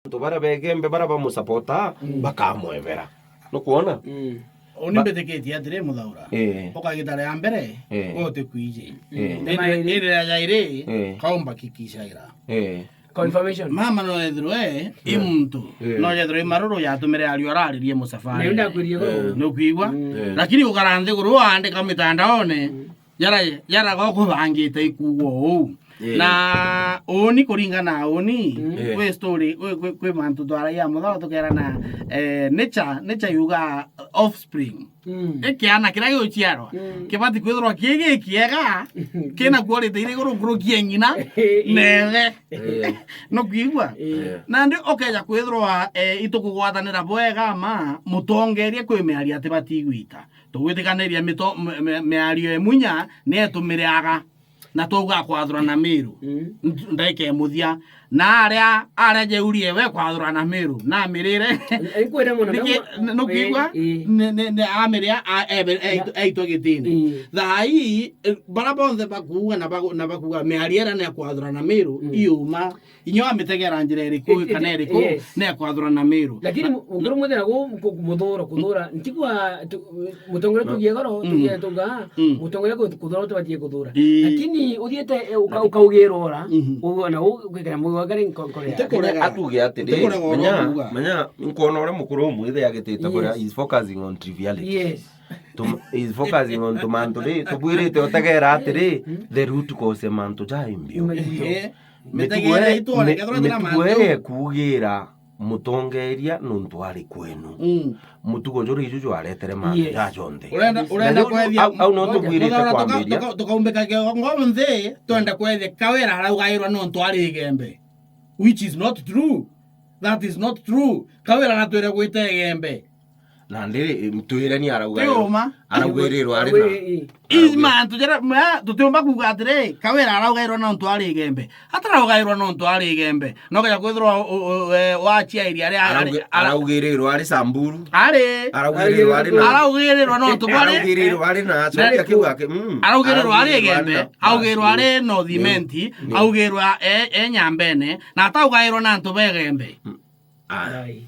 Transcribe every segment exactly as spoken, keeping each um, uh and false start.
antu baria begembe baria bamusapota, mm, bakamwebera. Nukwona? Mm. Uni ba- mbitikitie atiri, Muthaura. Eh. Ukagita ria mbere, eh, we utikwiji. Eh. Indi, indi ria jairi, eh, kaumba kikishaira. Eh. Confirmation. Mama no ethirwe i, mm, muntu. Eh. No ethirwe i maruru yatumire ariu araririe musafari. Nenda kwirie goro. Eh. Nukwigua? Mm. Eh. Lakini ukara nthiguru waandika mitandaone, mm, jara, jara gokubangite ikuuga uu. Eh. Na uni kuringana na uni, mm, eh, kwi story, kwi, kwi, kwi mantu twaragia mutho tukerana, eh, nature, nature yuga offspring. Mm. Ikiana kiria giguciarwa, mm, kibati kwithirwa ki gikiega, kina quality iri iguru nkuruki ya ng'ina, eh, na ithe. Eh. Nukwigua? Eh. Nandi ukeja kwithirwa, eh, itukugwatanira bwega ma, mutongeria kwi miario atibati gwita. Tugwitikaniria mito-, mi-, mi-, miario imunya ni etumiriaga. Na twauga kwathurana Miru. Mm. Nd-, ndaika ya muthia. Na aria, aria jeurie we kwathurana Miru, na amirire. Nkwire mono, niki-, na mo-, n-, nukwigua? Eh, eh. Ni, ni, ni amiria, a, ebe-, na- aitwa, aitwa gitini. Eh. Thaa ii, eh, bara bonthe bakuuga na bagu-, na bakuuga miario iria ni ya kwathurana Miru, mm, iuma. Inya wamitegera njira iriku, it-, it-, kana iriku, yes, ni ya kwathurana Miru. Lakini mu-, mukuru mwithe na gu-, ku-, muthuro, kuthura, ntigwa tu-, mutongoria, no, tugie goro, mm, tugie tuga, mm, mutongoria ku-, kuthura, tubatie kuthura. Ii. Lakini uthiete, eh, uka-, ukaugirwa ura, mhm, uguo na u-, gwikira mugo gari nko-, nkore ya. Ntikurega. Atuge atiri, ntikurega ura menya, kuuga. Menya, nkwona uria mukuru umwithe agitite kuria, yes, he's focusing on triviality. Yes. Tum-, he's focusing on tumantu ri, tubwirite utegera atiri, mm, the root cause ya mantu jai mbiu. Mm. Eh. Mitugo Mitegeere e-, itwone, mi-, kethirwa twina mitugo mantu. Ii ekuugira mutongeria nontu ari kwenu. Mm. Mutugo juri iju jwaretere mantu, yes, ja jonthe. Urenda, na urenda riu kwethia au, au no ngoja, tubwirite muthora tuka-, kwambiria. Tuka-, tukaumbika kiongo nthi, twenda kwethia Kawira araugairwa nontu ari Igembe. Which is not true. That is not true. Kawira natwire gwita Igembe. Na ndiri, twireni arauga. Ti uma. Araugirirwa ari na. Ii, ii. Ii, arauga mantu jaria, ma, tutiumba kuuga atiri, Kawira araugairwa nontu ari Igembe. Ataraugairwa nontu ari Igembe. No keja kwithirwa u-, u-, e, waciairie ari, ari, araugi-, ara-, araugirirwa ari Samburu. Ari. Araugirirwa ari na. Araugirirwa nontu bari. Araugirirwa ari na. Na sorry, akiuga ake, mm. Araugirirwa ari Igembe. Araugirirwa ari na. Augirwa ari North Imenti. Ni. Augirwa e, e Nyambene. Na ataugairwa na antu ba Igembe. Mm. Aya. Ai.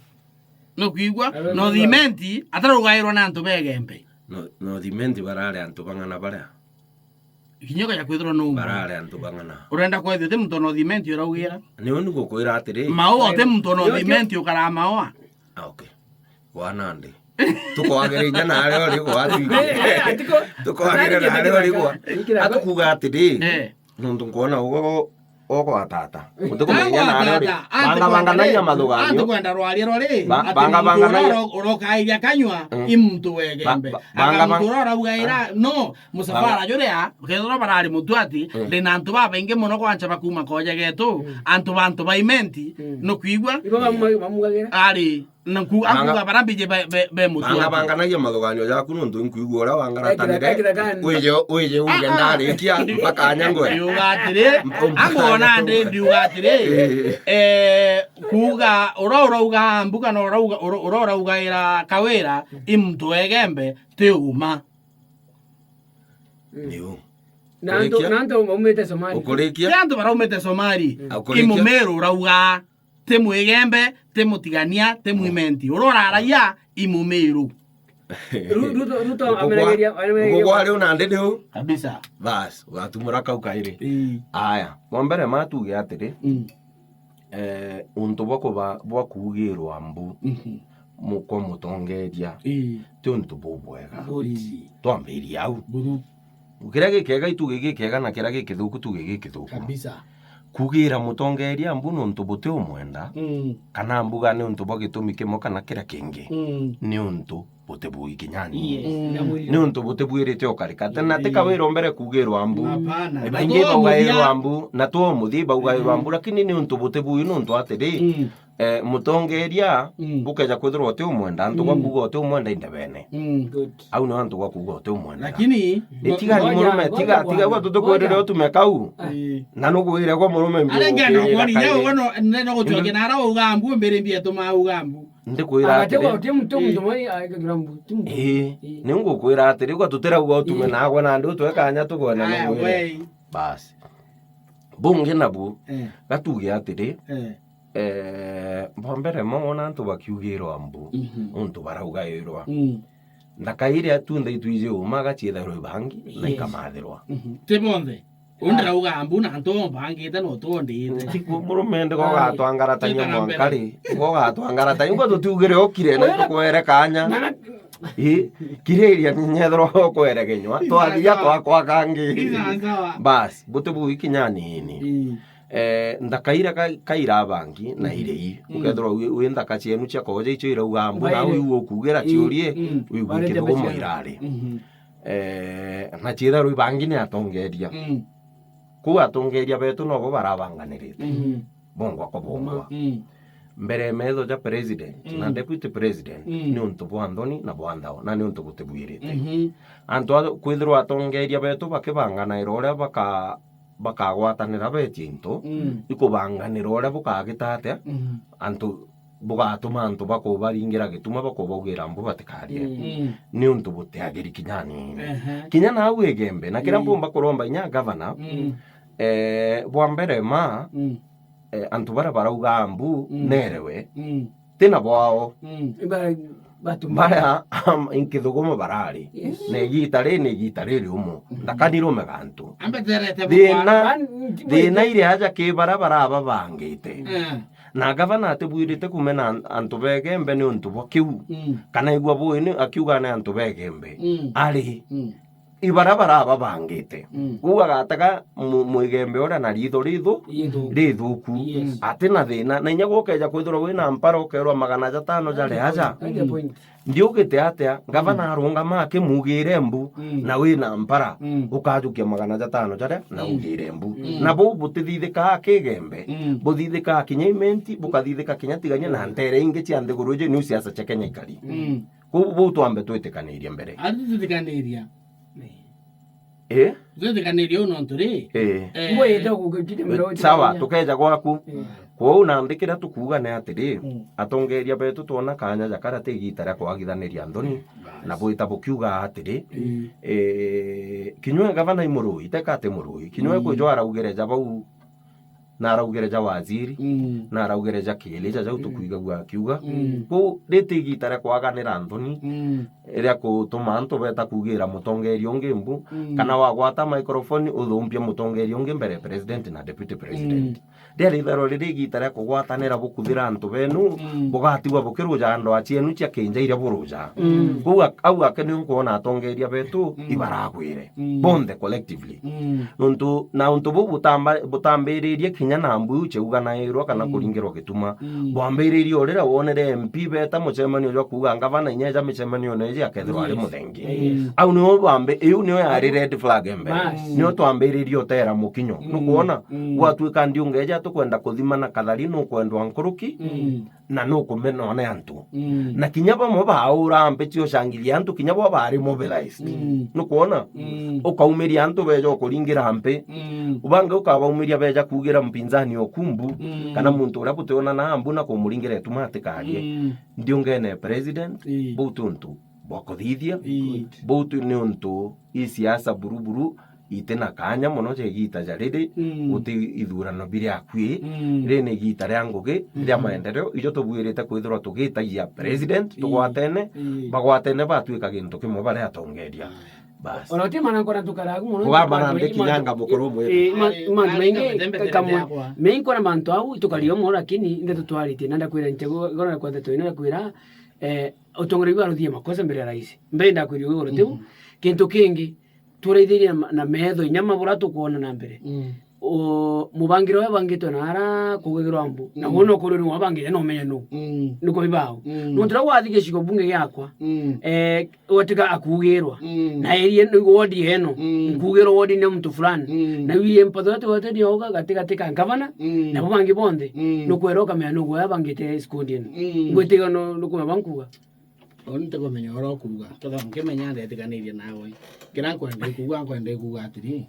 Nukwigua? North Imenti ataraugairwa na antu ba Igembe. No-, North Imenti barari antu bang'ana baria? Kinya ukaja kwithirwa nu. Barari antu bang'ana? Urenda kwethia uti muntu wa North Imenti uraugira? Niu ni gukwira atiri. Maua uti muntu wa North Imenti ukara Maua? Ah, okay. Gwa nandi. Tukwagiriria naria uri gwa twingi. Eh, atiko-, tukwagiriria naria uri gwa. Ikira-, atukuga atiri. Eh. Nontu nkwona ugo ugwatata. Utikumenya naria uri. Agwatata. Banga, banga naia mathuganio. Antu kwenda rwaria rwari. Ba-, ati banga, muntu banga uria naia. Uro-, urokairia kanyua, mm, i muntu wa Igembe. Ba-, ba-, banga, anga muntu banga. Uria uraugaira, no, musafara juria, kethirwa barari mutuati, mm, ndina antu babaingi mono kwancha bakuma koja getu, mm, antu bantu ba Imenti, mm, nukwigua? Ibo bamu-, bamugagira. Ari. Na nku-, banga, akuga bara mbiji be, be, be mutu banga, waku. Banganagia mathuganio jaku nontu inkwigua uria wangaratanire. Ekira, ekira kani. Wije, wije uge, ah, ah, ndarikia, mpaka nyangwe. Ndiuga atiri, angona ndi, ndiuga atiri, eh, eh, kuuga, uria urauga mbuga na urauga, ura-, uria uraugaira Kawira, i muntu wa Igembe, ti uma. Mm. Niu. Na antu, kurikia? Na antu maumite Somali. Ukurikia? Ti antu baraumite Somali. Mm. Ukurikia? I Mumiru urauga. Ti Mwigembe, ti Mutigania, ti Mwimenti. Uria uraragia, i Mumiru. Ru-, Ruto, Ruto amenageria, amenageria. Ngugwa ari una ndi niu. Kabisa. Bas, ugatumura kau kairi. Ii. Aya, mwa mbere ma tuge atiri, mm, eh, untu bwa kuba-, bwa kuugirwa mbu, mhm, mu-, kwa mutongeria, ii, ti untu bubwega. Good. Ii. Twambirie au. Buru. Kiria gikega ituge gikega na kiria gikithuku tuge gikithuku. Kabisa. Kugira mutongeria mbu nontu buti umwenda, mm, kana mbuga ni untu bwa gitumi kimwe kana kiria kingi, mm, ni untu buti bui kinyani. Yes, mm, ni untu buti bwirite ukarika. Tena ti Kawira mbere kugirwa mbu. Hapana. Ni baingi baugairwa mbu, na tu muthii baugairwa mbu, lakini ni untu buti bui nontu atiri, mm. Eh, mutongeria, mm, ukeja kwithirwa uti umwenda, antu, mm, gwa kuuga uti umwenda indebene. Mm. Good. Au ni antu gwa kuuga uti umwenda. Lakini, ni tiga ni murume, tiga, tiga gwa tutikwenderea utume kau. Eh. Na nukwire gwa murume mbi. Arenge no kwani, ya ugono, ne no gutuakia na ara ugambu, mbere mbi atuma ugambu. Ndikwira atiri. Ati gwa uti muntu, muntu mai, ai, gira mbu, ti muntu. Eh, ni ngukwira atiri, gwa tutirauga utume na agwe na ndi utwe kanya tugwe na nukwire. Bas. Bungi nabu, eh, gatuge atiri, eh, eh, Bwa mbere, mo wona antu bakiugirwa mbu, Mhm. untu baraugairwa. Mm. Nthaka iria tunthe itwiji uma agaciithairwa ibangi na Yes. ikamathirwa. Mhm. Ti bonthe. Undi rauga mbu na antu bangite no twondite. Ti ku murume ndi Ai. gogatwangaratania Twita na mbere. mwankari. Gogatwangaratania. Ngo tutiugire okire na Wera- tukwere kanya. Na, na, Ii, kiriria ni nyethirwa okwere kinywa. Twathia Isawa. twakwa kangi. Isawa. Bas, buti bui kinya nini. Ii. Eh, nthaka iria ka-, kaira bangi na Mm. irei. Mm. Ukethirwa wi, wi nthaka cienu cia koja icio irauga mbu, Baire. nawe iu ukugira Ii. ciurie, Mm. uigwe Barete kithugumo beciara. irari. Mhm. Eh, na ciithairwa ibangi ni atongeria. Mm. Kuu atongeria betu nobo barabanganirite. Mhm. Bongwa kubongwa. Mm. Mbere ya metho ja president Mm. na deputy president, Mm. ni untu bwa nthoni na bwa nthao, na ni untu butibwirite. Mhm. Antu a, kwithirwa atongeria betu bakibanganaira uria baka-, bakagwatanira betie into, Mm. ikubanganira uria bukagita atia, Mm. antu bugatuma antu bakubaringira gituma bakubaugira mbu batikarie. Mm. Mm. Ni untu butiagiri kinya anini. Ehe. Kinya nau Igembe, na kiria Mm. mpumba kuromba inya gavana, Mm. eh, bwa mbere ma, Mm. eh, antu baria barauga mbu Mm. nerewe, Mm. ti na bwao. Mm. Ba-, batuma. Baria, am, nkithugumo barari. Yes. Na igita ri, ni igita riri umo. Mm. Ndakani rume gantu. Ambeterete Thina, bukwa. Ban-, thina iri aja ki baria barababangite. Eh. Na gavana atibwirite kumena an-, antu ba Igembe ni untu bwa kiu. Mm. Kana igua bui ni akiuga ni antu ba Igembe. Mm. Ari. Mm. Ibara barababangite. Mm. Uu agatega mu-, Muigembe uria na ritho rithu Rithu. rithuku. Yes. Ati na thina. Na inya gukeja kwithirwa wina mpara ukerwa magana jatano jari aja. Point, point. Ndiugite atia, gavana Mm. arungama akimugire mbu, Mm. na wina mpara, Mm. ukajukia magana jatano jaria na Mm. ugire mbu. Mm. Na buu butithithikaa ki Igembe, Mm. buthithikaa kinya Imenti, bukathithikaa kinya Tigania na ntere ingi cia nthiguru iji niu siasa cia Kenya ikari. Mm. Kuu buu twambe twitikanirie mbere. Ati twitikaniria. Eh? Twitikanirie uu nontu ri? Eh. Eh. Ngwite gukitire mbere Sawa, utikania. tukeja gwaku. Eh. Kwou nandi kiria tukuuga ni atiri, Mm. atongeria betu twona kanya ja karia ti igita ria kwagithaniria nthoni, Bas. na bwita bukiuga atiri, Mm. eh, kinywe gavana i murui, teka ati murui, kinywe Mm. kwijwa araugire ja bau, na araugire ja waziri, Mm. na araugire ja kiri, ja jau Mm. tukuigagua akiuga. Mm. Kwou riti igita ria kwaganira nthoni, Mm. ria kutuma antu beta kugira mutongeria ungi mbu, Mm. kana wagwata microphone uthumbia mutongeria ungi mbere ya president na deputy president. Mm. Riari itharwa riri igita ria kugwatanira bukuthira antu benu, Mm. bugatigwa bukiruja ndwaa cienu cia kinja iria buruja. Mm. Kwou ak-, au ake nio nkwona atongeria betu Mm. ibaragwire. Mm. Bonthe collectively. Mm. Nontu, na untu buu butamba-, butambiririe kinya na mbu iu ciauganairwa kana Mm. kuringirwa gituma. Mm. Bwambiririe o riria wonere M P beta mucemanio jwa kuuga ngavana inya eja micemanione iji akethirwa ari Yes. muthengi. Yes. Au nio bambi-, iu nio yari red flag mbere. Bas. Nio twambiririe utera mukinyo. Mm. Nukwona? Mm. Gwatuika ndiungeja tukwenda kuthimana kathari nukwendwa nkuruki. Mm. na nukumenwa ni antu. Mm. Na kinya bamwe baura mbichi ucangiria antu, kinya bo bari mobilized. Mm. Nukwona? Mm. Ukaumiria antu beja ukuringira mpi. Mm. Ubange ukabaumiria beja kugira mpinzani oku mbu, Mm. kana muntu uria butionana mbu na kumuringira ituma atikarie. Mm. Ndiungene president, Ii. buu ti untu bwa kuthithia, Ii. buu ti ni untu i siasa buruburu, iti na kanya mono ja igita ja riri, Mm. guti ithurano biri akui, Mm. riri ni igita ria ngugi, ria Mhm. maendeleo, ijo tubwirite kwithirwa tugitagia president, Mm. tugwatene, Mm. bagwatene batuika gintu kimwe baria atongeria. Bas. Ona uti mana nkona tukaragu mono, Kugamba na mantu maingĩ, ndiki nyanga mantu, mukuru mwe. Eh, ma-, Ai, mantu ai, maingĩ, ndabete mbere kamwe, yakwa. Mei nkona mantu au, tukari omo, lakini ndeto twarite, na ndakwira nte, gora kwa ndeto ino ndakwira, eh, utongeria bwa ruthie makosa mbere ya rais. Mbere ndakwira igoro tiu. Mhm. Kintu kingi, turaithirie na ma-, na metho inya mabura tukwona na mbere. Mm. O, mubangire uria bangitwe na ara kugigirwa mbu. Na Mm. wona ukuriri wa bangire no menye nu. Mm. Nuko bibao. Mm. Nontu ria wathi gicigo bunge giakwa. Mm. Eh, watika akugirwa. Mm. Na area ni ward eno. Mm. Nkugirwa ward ni muntu fulani. Mm. Na wiye mpatho ati wote ni oga gati gati ka gavana. Mm. Na bo bangi bonthe. Mm. Nukwera ukamenya nugo ya bangite sikundi eno. Mm. Ngwitiga no, nukumenya bankuga. Uni ntikumenya uria ukuuga, kethirwa nkimenya ndetikanirie nawe. Kiria nkwenda kuuga, nkwenda kuuga atiri,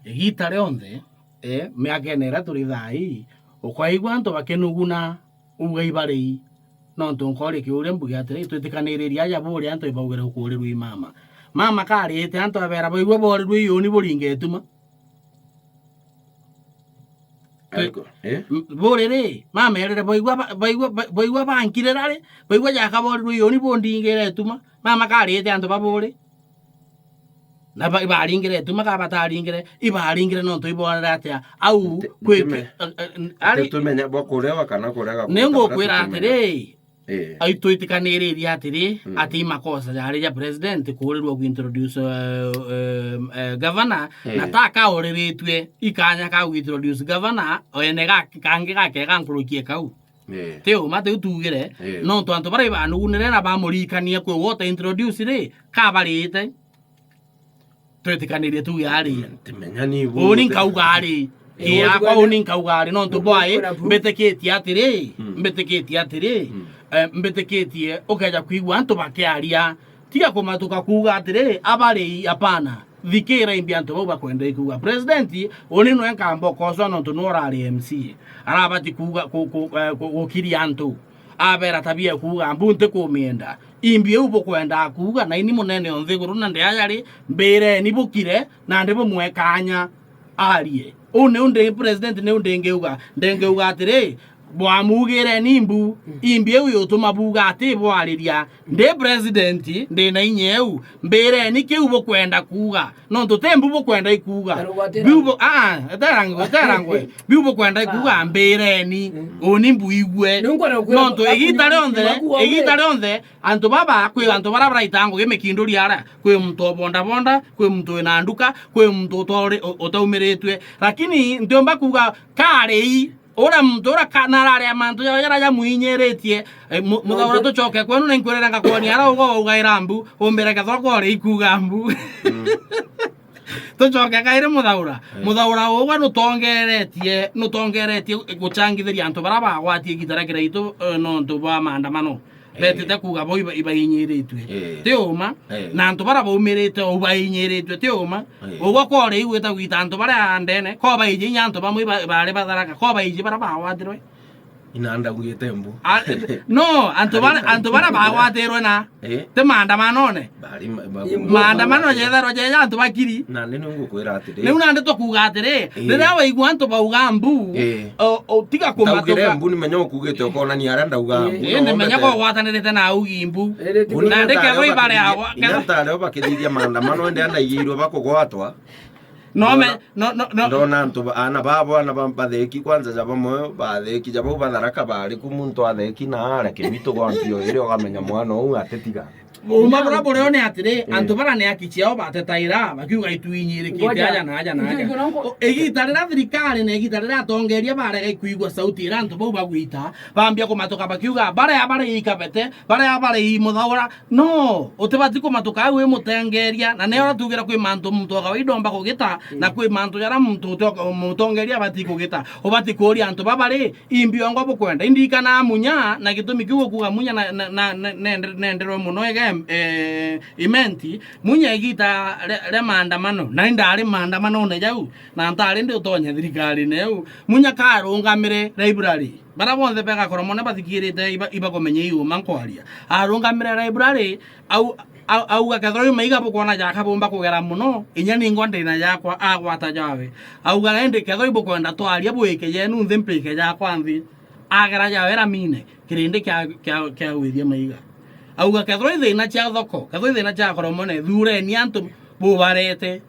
igita rionthe, eh, miakene iria turi thaa ii, ukaigua antu bakinuguna, uga ibarei. Nontu nkori kiuria mbuge atiri, twitikaniririe aja buria antu ibaugire ukuurirua i mama. Mama karite antu abera baigua borirue i uni buringe ituma. Ariko, eh? M-, buri ri, mamerire baigua ba-, baigua, ba-, baigua bankirira ri, baigua jakaborirwe ioni bundingire ituma, mama karite antu ba buri. Na ba-, ibaringire ituma ka bataringire, ibaringire nontu ibonere atia? Au nti-, kwiki-, ntime-, eh, eh, n-, ari ntitumenya bwa kurewa kana kurega. Ningukwira atiri, Eh. Ai, twitikaniririe atiri, mm, ati i makosa jari ja president kuurirua kuintroduce, eh, eh, eh, governor, eh, na ta kauriritue ikanya ka kuintroduce governor, o ene ga-, kangi gakega nkuruki e kau. Eh. Ti uma tiu tuugire, eh, nontu antu baria ibanugunire na bamuririkania kwi we utaintroduce ri, kabarite. Twitikanirie tuge ari. Ntimenya ni bu-, uni nkauga ari. Eh, yakwa uni nkauga ari, nontu bwae, mbitikitie atiri, mm, mbitikitie atiri, mm, eh, mbitikitie ukeja kwigua antu bakiaria. Tiga kumatuka kuuga atiri, abari, hapana. Thikira imbi antu bau bakwenda ikuuga. President, uni nwe nkamba ukoswa nontu nwe urari M C A. Arabati kuuga, ku-, ku-, eh, ku-, gukiria antu. Abera tabia ya kuuga, mbu ntikumienda. Imbi iu bukwenda kuuga, na ini munene o nthiguru na ndi aja ri, mbireni bukire, nandi bumwe kanya arie. Uu niu ndi president, niu ndingiuga. Ndingiuga atiri, bwamugireni mbu, mm, imbi iu yutuma buuga ati bwariria. Ndi president, ndi na inya iu, mbireni kiu bukwenda kuuga. Nontu ti mbu bukwenda ikuuga. Biu bu-, aa, eterangwe, eterangwe. Biu bukwenda ikuuga, mbireni, mm, uni mbuigue. Nontu igita rionthe, igita rionthe, antu baba, kwi antu bara baraita ngugi mikinduri ara, kwi muntu o bondabonda, kwi muntu wina nduka, kwi muntu utori-, u-, utaumiritue. Lakini ntiumba kuuga kari ii, uria muntu uria ka-, na araria mantu ja-, jaria jamuinyiritie, eh, mu-, muthaura tucoke kwenu, ni nkwirira ngakwonia ara ugo waugaira mbu, umbire kethwa kwori ikuuga mbu. Mm. Tucoke kairi muthaura. Eh. Muthaura ugwe nutongeretie, nutongeretie gucangithiria antu bara bagwatie igita ria kiraitu, eh, nontu bwa maandamano. Eh. Betite kuuga bo iba-, ibainyiritue. Eh. Ti uma. Eh. Na antu bara baumirite o bainyiritue, ti uma. Eh. Ugwe kori igwita gwita antu baria ndene, ko baiji inya antu bamwe iba-, bari batharaka, ko baiji bara bagwatirwe. Ina ndaugiite mbu. A-, no, antu bara, antu bara bagwatirwe na, eh, ti maandamanone. Bari ma-, ma-, maandamano jetharwa jeja antu bakiri. Na ni ngukwira atiri. Riu nandi tukuuga atiri, eh, riria waigua antu bauga mbu, eh, o, o, tiga kumatuka. Ndaugire mbu, ni menya ukugite ukonania aria ndauga mbu. Eh, indi menya ko ugwatanirite na augi mbu. Nandi kethwa ibare agwa, inya kethwa ntareo bakithithia maandamano, indi andaigirwe bakugwatwa. No me-, no, no, no. Ndona antu ba-, ana babo, ana ba-, batheki kwanza ja bamwe, batheki ja bau batharaka bari ku muntu atheki na ara kimitu gwa mpio iri ugamenya mwana uu atitiga. Uma bura burio ni atiri, eh, antu bara ni aki ciao batetaira, bakiuga itwinyirikite aja na aja na aja. O, igita riria thirikari na igita riria atongeria barega ikuigua sauti iria antu bau bagwita, bambia kumatuka bakiuga, baria bari ikabete, baria bari i muthaura, no, utibati kumatuka au wi mutongeria, na ni uria tuugira kwi mantu muntu wa kawaida omba kugita, na kwi mantu jaria muntu uto-, mutongeria abati kugita. Ubati kuuria antu baba ri, imbi yongwa bukwenda. Indirikana Munya, na gitumi kiu ukuuga Munya na, na, na, na, nende-, nenderwe muno ege, eh, Imenti, Munya igita ria, ria maandamano, na indari maandamanone jau, na ntari ndi utonye thirikarine iu. Munya karungamire library. Bara bonthe bega Koromone bathikirite iba-, ibakumenya iuma nkwaria. Arungamire library, au-, au-, auga kethirwa iu maiga bukwona jaka bumba kugera muno, inya ningwa ndina jakwa, agwata jawe. Auga, indi kethirwa ibukwenda twaria bwike jenu nthi mpike jakwa nthi. Agera jawe ramine, kirindi kia, kia, kia gwithia maiga. Auga, kethirwa ithina cia thoko, kethirwa ithina cia Koromone, thureni antu bubarete.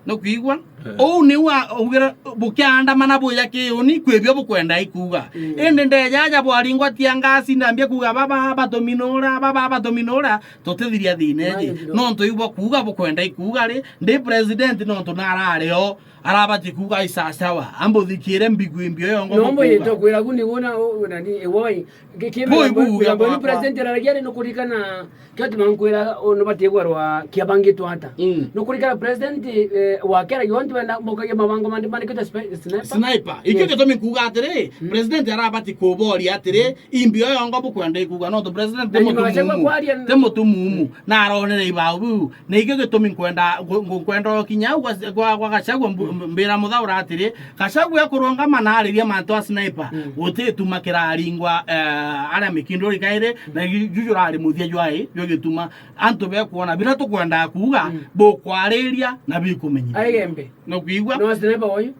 Nukwigua? Eh. Uu niu a-, augire, bukiandamana bwija kiuni, kwi bio bukwenda ikuuga. Mm. Indi ndeja aja bwaringwa tia ngasi, ndambia kuuga, baba, batuminura, baba, batuminura, tutithiria thina iji. Nontu iu bwa kuuga bukwenda ikuuga ri, ndi president nontu narari o, arabati kuuga, i sawa sawa, ambuthikire mbigwi mbio yongo. No mbo yetwa kwira ku ni wona, u-, nani, ewoi. Bui, bui, bui, bui, president araragia ri, nukurikana Kio tumankwira, u, nubatie gwarwa kiabangitwe ata? Mm. Nukurikana president, eh, wa kera giontu benda mokagia mabango mandi, mandi kita spe-, sniper? Sniper. Ikio gitumi nkuuga atiri, mm, president arabati kuboria atiri, imbi oyo ngo bukwenda ikuuga, nontu president ti mutumumu. Ti mutumumu. Na aronere ibau biu. Na ikio gitumi nkwenda, ngu-, ngu-, nkwenda o kinya au gwa, gwa, gwa Gachagua mbu-, mm, mbira muthaura atiri, Gachagua ekurungama na aririe mantu a sniper, mm, gutituma kiraringwa, eh, aria mikinduri kairi, na ju-, juju urari muthia jwai, jwa gituma antu bekwona bira tukwendaa kuuga, mm, bukwariria na bikumenyithia. Aigembe. Nukwigua? No sniper oyu?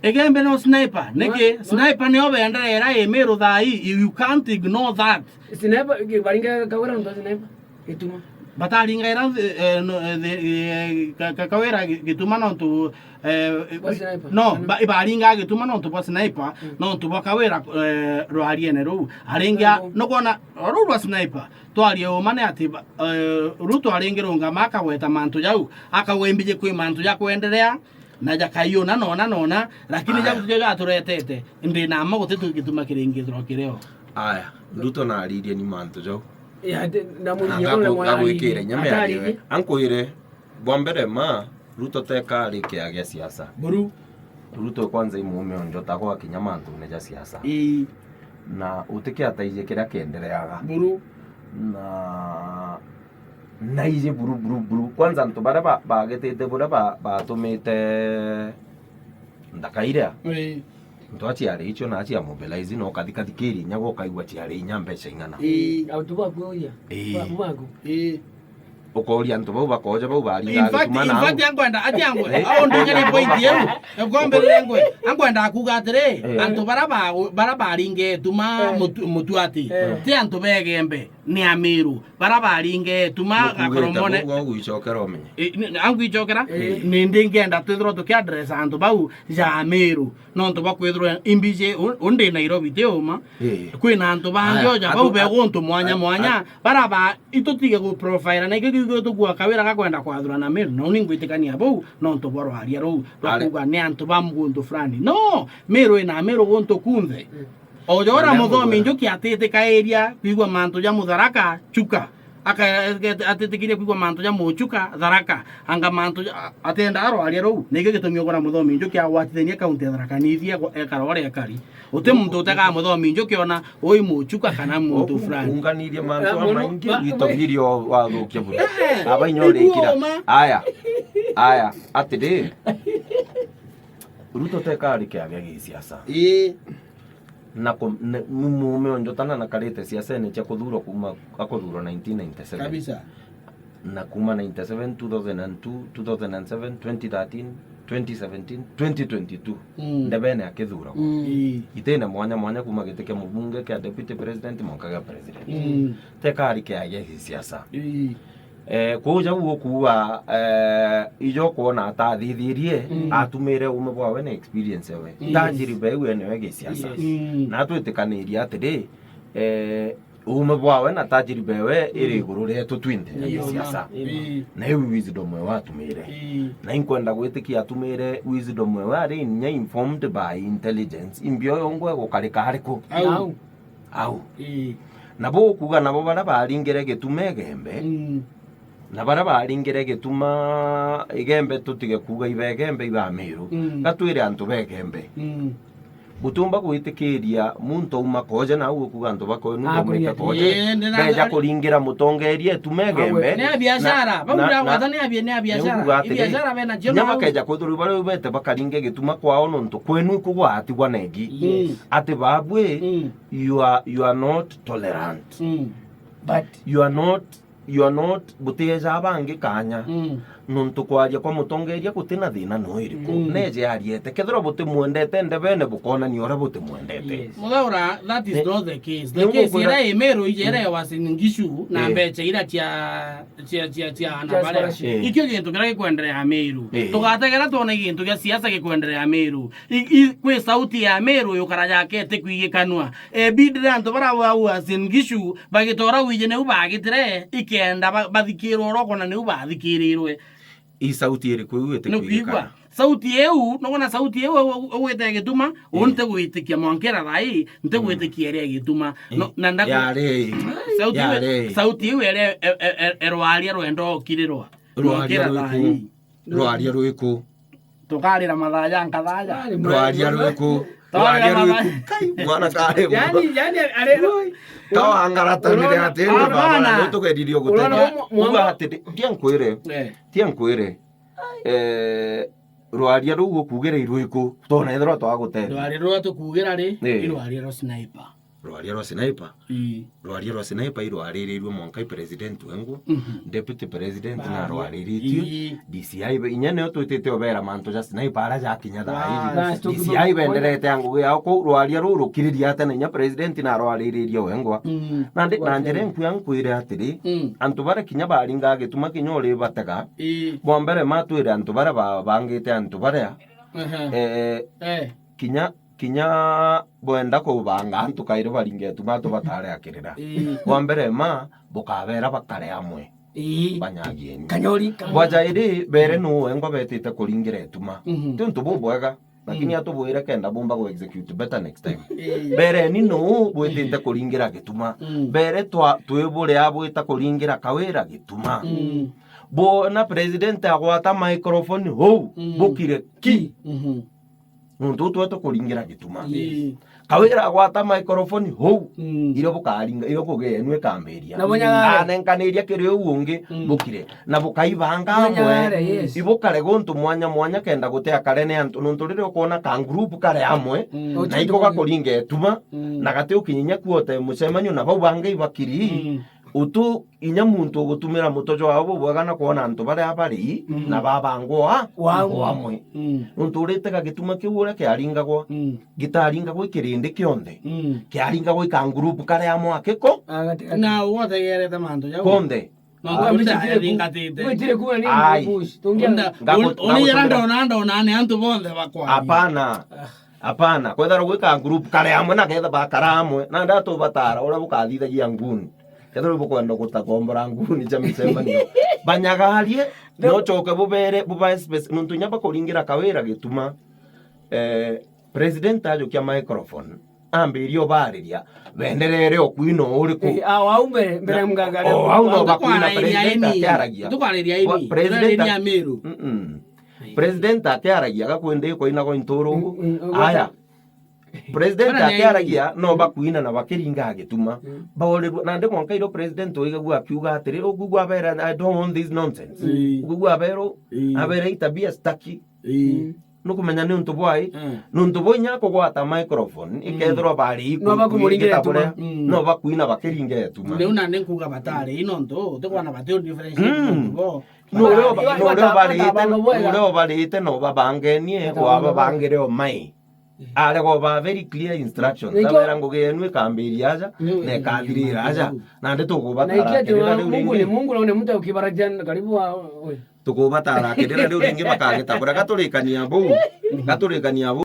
Igembe no sniper. Niki? Wa-, wa- Sniper nio benderera i Meru thaa ii. You can't ignore that. Sniper, ki-, baringa Kawira nontu sniper. Gituma. Bataringaira, eh, no, eh, the, eh, ka-, ka-, Kawira gi-, gituma nontu, eh, Bwa sniper. No, ba-, ibaringa gituma nontu bwa sniper, Mm. nontu bwa Kawira, eh, rwariene ruu. Aringia, Rwariene. Nukwona, ruu rwa sniper, twarie uma ni ati, ba-, eh, Ruto aringirungama akagweta mantu jau, akauga imbiji kwi mantu ja kwenderea, na jakaiona nona nona, lakini Aya. Jau tio jaturetete, ndi na mma guti tu gituma kiringithirwa kireo. Aya, Ruto naririe ni mantu jau. Ya, de-, na muthia Anga kule ku-, mwararirie. Agwikire nyame Ataririe. Ariwe. Ankwire, bwa mbere ma, Ruto teka ari kia gia siasa. Buru. Ruto kwanza i muume o njota gwakinya mantune ja siasa. Ii. Na utikiataiji kiria kiendereaga. Buru. Na, na iji buru, buru, buru. Kwanza antu baria ba-, bagetite buria ba-, batumite nthaka iria. Ii. Antu a ciari icio na cia mobilize no kathikathikirie inya gukaigua ciari inya mbeca ing'ana. Ii. Antu baku uria. Ii. Baku, baku. Ii. Ukooria antu bau bakooja bau baringa In fact, gituma in nau. Fact, angwenda, ati angwe, Eh? Au ndugere point iu, ngwambirire ngwe, angwenda kuuga atiri, Eh. Antu bara ba, bara baringe tuma Eh. mutu, mutu ati, Eh. Ti antu begembe, ni Amiru, bara baringe tuma Gukuugite gakoromone. Bau, gwa gwicokera umenye. Eh, ni, ni, angwicokera, Eh. Ni ndi ngenda twithirwa tukiadress antu bau ja Amiru. Nontu bwa kwithirwa imbiji, u-, u ndi Nairobi ti uma. Ii. Kwina antu bangi Aya, oja atu-, bau be at-, guntu mwanya at-, mwanya, at-, bara ba, itutige gu profile, na ikio kiu gitugua kawira ga kwenda kwathurana Meru, na uni ngwitikania bau, nontu bwa rwaria ruu, rwa Ari- kuuga ni antu ba guntu fulani. No, Meru ina Meru guntu kunthe. Mm. Oja ura Maria muthomi Mugwera. Njuki atitikairia kwigua mantu ja Mutharaka, Chuka. Aka-, aka-, atitikirie kwigua mantu ja Muchuka, Tharaka, anga mantu ja, a-, atiendaga rwaria ruu. Nikio gitumi ugura muthomi Njuki agwatithania kaunti ya Tharaka Nithi ekara uria ekari. Uti muntu utega muthomi Njuki ona ui Muchuka kana muntu fulani. Unganirie mantu Ah, muno. Amaingi, Ma-, witogirie o wathukia buru. Eh, Aba inya niguo urikira. Uma. Aya, aya, atiri. Ruto teka ari kiagia gisiasa. Ii. Na ku-, ne-, ni muume o njota na nakarite siasene cia kuthurwa kuma, akuthurwa nineteen ninety-seven. Kabisa. Na kuma ninety-seven, two thousand and two, two thousand and seven, twenty thirteen, twenty seventeen, twenty twenty-two. Mm. Ndebene akithuragwa. Mm. Ii. Itine mwanya mwanya kuma giti kia mubunge, kia deputy president, mwanka gia president. Mm. Teka ari kiagia gisiasa. Ii. Eh, kwou jau gukuuga, eh, ijo kwona atathithirie, Mm. atumire uume bwawe na experience ewe. Yes. Tajiriba iu enewe gisiasa. Yes. Mm. Na twitikanirie atiri, eh, uume bwawe na tajiriba ewe iri Mm. iguru rietu twinthe ya Yes. gisiasa. Amen. Na iu wisdom ewe atumire. Mm. Na inkwenda gwitikia atumire wisdom ewe ari inya informed by intelligence. Imbio yongwe gukarika ariku? Au. Au. Au. Ii. Nabo ukuuga nabo baria baringire gituma Igembe, Mm. na baria baringire gituma Igembe, tutige kuuga iba Igembe, iba Amiru. Mm. Gatwire antu ba Igembe. Mm. Butiumba gwitikiria muntu auma kooja nau ukuuga antu bakwenu Ah, baumite kuria kooja. Ii, ndina- Beja kuringira mutongeria ituma Igembe. Ni a biashara, na, bau na, ndagweta na, ni a bi-, ni a biashara. Ni ukuuga atiri, biashara bena cio inya nau. Bakeja kwithirwa baria ubete bakaringe gituma kwao nontu kwenu ikugwatigwa nengi. Yes. Ati babwi, Mm. you are, you are not tolerant. Mm. But you are not, you are not, butieja bangi kanya. Mm. Nontu kwaria kwa mutongeria gutina thina no iriku. Mm. Neje ariete. Kethirwa butimwendete ndebene bukonania uria butimwendete. Yes. Muthaura, that is Ni-, not the case. The ni case ngukwira iria i Meru ije iria ya Uasin Gishu na Eh. mbecha iria cia, cia, cia, cia ana Cia baria. Scholarship. Eh. Ikio gintu kiria gikwenderea Meru. Eh. Tugategera twone gintu gia siasa gikwenderea Meru. I, i, kwi sauti ya Meru yukara jakete kwigikanua. Ebidire antu baria ba Uasin Gishu bagitora wije niu bagitire, ikenda ba-, bathikirwe uroko na niu bathikirirwe. I sauti iriku iu itikwigikana? Nukwigua? Sauti iu, nukwona sauti iu, u-, u-, ugwite gituma, u Eh. ntigwitikia mwankira thaa ii, ntigwitikia Mm. iria gituma. No, Eh. na ndaku- Yari. Sauti iu, Yari. Sauti iu ere-, e-, e-, e-, erwaria rwenda ukirirwa. Rwaria Mwankira thaa rwiku? Ii. Rwaria rwiku? Tukarira mathaa ja nkathaa ja. Rwaria rwiku? Rwaria rwiku? Kai, mwana kari. Yani, yani, are- Tawangaratanire ati, Unaona? Hapana. Nitugeririe guteithia. Unaona, mwa-, mwa-, Uga ati, ndi-, ndia nkwire. Eh. Ndia nkwire. Eh, rwaria ruu ukugira i rwiku? Tona ethirwa twaguteithia. Rwaria rua tukugira ri, Eh. i rwaria rwa sniper. Rwaria rwa sniper. Ii. Rwaria rwa sniper irwaririrwe mwanka i president wengwa. Mhm. Deputy president na rwariritie. Ii. D C I be-, inya nio twitite obera mantu ja sniper ara jakinya thaa ii. Bas, D C I benderete a ngugi yao kou, rwaria ruu rukiriria ate na inya president na rwariririe wengwa. Mm. Nandi, na njira inkuya nkwire atiri, mm, antu baria kinya baringa gituma kinya uri batega, ii, bwa mbere matwire antu baria ba-, bangite antu baria, ehe, eh, eh, kinya kinya bwenda kubanga antu kairi baringe ituma antu batare akirira. Ii. Bwa mbere ma, bukabera bakare amwe. Ii. Banyagieni. Kanyori, kanyori. Bwa jairi, bere, mm, nu wengwa betite kuringira ituma. Mhm. Ti untu bubwega, lakini, mm, atubwire kenda bumba ku execute better next time. Ii. Bereni nu bwitite kuringira gituma. Mm. Bere twa, twi buria bwita kuringira Kawira gituma. Mm. Bwona president agwata microphone hou, mm, bukire ki. Mhm. Nontu twete kuringira gituma. Ii. Kawira agwata microphone hou, mm, irio bukaringa, irio ngugi yenu ikambiria. Na bunyagare. Anenkaniria kiri uu ungi, mm, bukire. Na bukaibanga amwe. Bunyagare, yes. Ibukare guntu mwanya mwanya kenda gutia kare ni antu. Nontu riria ukwona ka group kare amwe, mm, na iko gakuringa ituma, mm, na gati ukinyinya kuote mucemanio na bau bangi ibakiri, mm. Utu inya muntu ugutumira muto jwao bubwega na kwona antu baria bari, mm, na babangwa o amwe. Mm. Nontu uritega gituma kiu uria kiaringagwa, mm, gitaringagwa i kirindi kionthe. Mm. Kiaringagwa i ka group karia amwe akiko. Na ugotegerete mantu jau. Konthe. Nontu uri ndaringatite. Gwitire kuga ni. Ai. Bush. Tungia. Ngagu-, uni yara ngagutumira. Ndona, ndona ni antu bonthe bakwaria. Apana. Ah. Apana, kwethirwa gwi ka group kari amwe na ketha bakara amwe, na ndatubatara uria bukathithagia nguni. Kethirwa bukwenda gutakombora nguni cia micemanio, banyagarie, no coke bubere, bubae space, nontu inya bakuringira Kawira gituma, eh, president ajukia microphone, ambirie ubariria, benderere o kwina uriku? Eh, au, au mbere, mbere mgagare. O, au no bakwina president akiaragia. Tukwariria ini. President ni Amiru. Mm-mm. President akiaragia, gakwende kwainagwa inturu ugu. Mm, mm, aya. President akiaragia, no bakwina na bakiringa gituma. Mm. Baorirwe, nandi mwanka irio president oigagua akiuga atiri, ukwigua abera, "I don't want this nonsense." Mm. Ukwigua aberu, mm, abera, "Hii tabia sitaki." Mm. Nukumenya ni untu bwai? Mm. Ni untu bwa inya kugwata microphone, mm, ikethirwa bari no bakumuringa ituma. Mm. No bakwina bakiringa ituma. Riu nandi nkuga batari, i nontu, utikwana bati differentiate, mm, antu bo. No uria uba-, no uria ubarite, no uria ubarite, no babangenie, wababangire o mai. Arega uba very clear instructions. Abera ngugi yenu ikambiria aja, na ikathirira aja. Nandi tukubatara akirira riu ringi. Mungu ni Mungu, na une mtu ukibaratia karibu wa, we. Tukubatara akirira riu ringi bakagita. Bura gaturikania buu. Gaturikania buu.